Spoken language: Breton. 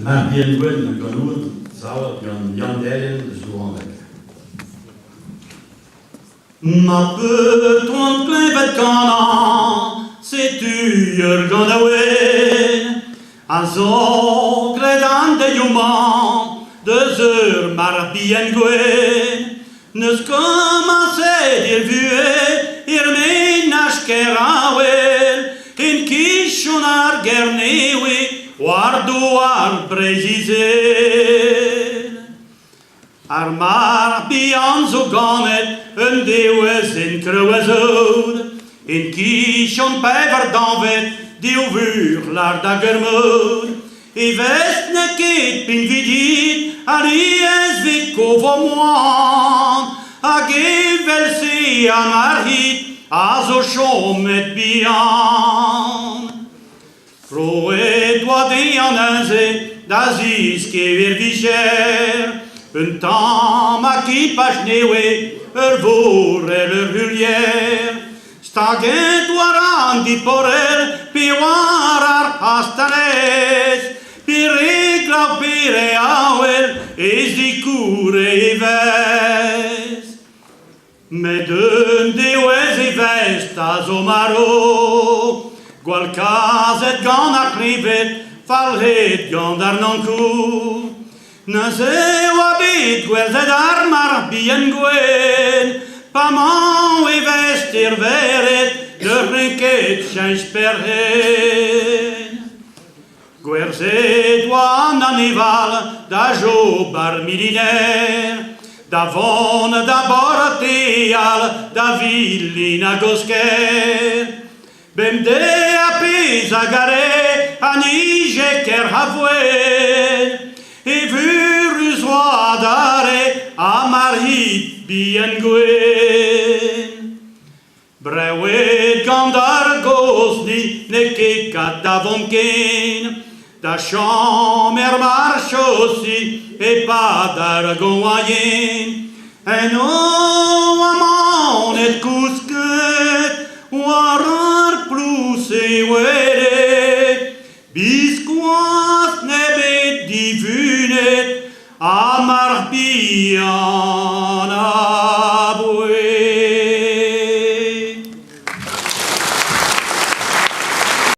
Mab bihan gwenn gant savet gant Yann Derrien eus Louaneg. Ma peut oan klevet kanañ, setu ur ganaouenn a zo graet an deioù-mañ deus ur marc'h bihan gwenn. N'eus komañset er vuhez er menaj Keraouel, en kichen ar Gernewe, war douar Breizh-Izel. Ar marc'h bihan zo ganet un devezh en Kreuezod, en kichen pevar dañved, div vur lart hag ur meud. E vez n'eo ket pinvidik alies 'vit kof moan hag evel-se an arc'hid a zo chomet bihan. Roet oa dezhañ neuze da zeskiñ er vicher un tamm akipaj nevez, ur vourell, ur heulier. Staget war an diporell pe war ar c'hastelez, pe re glav pe re avel e zikoure e vez. Met un dewezh e vest a zo marv, gwall kazet gant ar c'hleñved, falc'het gant ar Ankoù. Neuze e oa bet gwerzhet ar marc'h bihan gwenn, pa 'mañ e vest er vered ne c'hell ket cheñch perc'henn. Gwerzhet oa an aneval da Job ar miliner, da vont da Borteal da vilin a Gosker. Bemdez ar pezh a gare a nije ker a-voen, Evurus oa adarre ha Marie bihan gwenn. Brevet gant ar gozhni n'eo ket kat da vont ken, da chom er marchosi e-pad ar goañyen. Eno oa manet kousket war ar plouz e wele.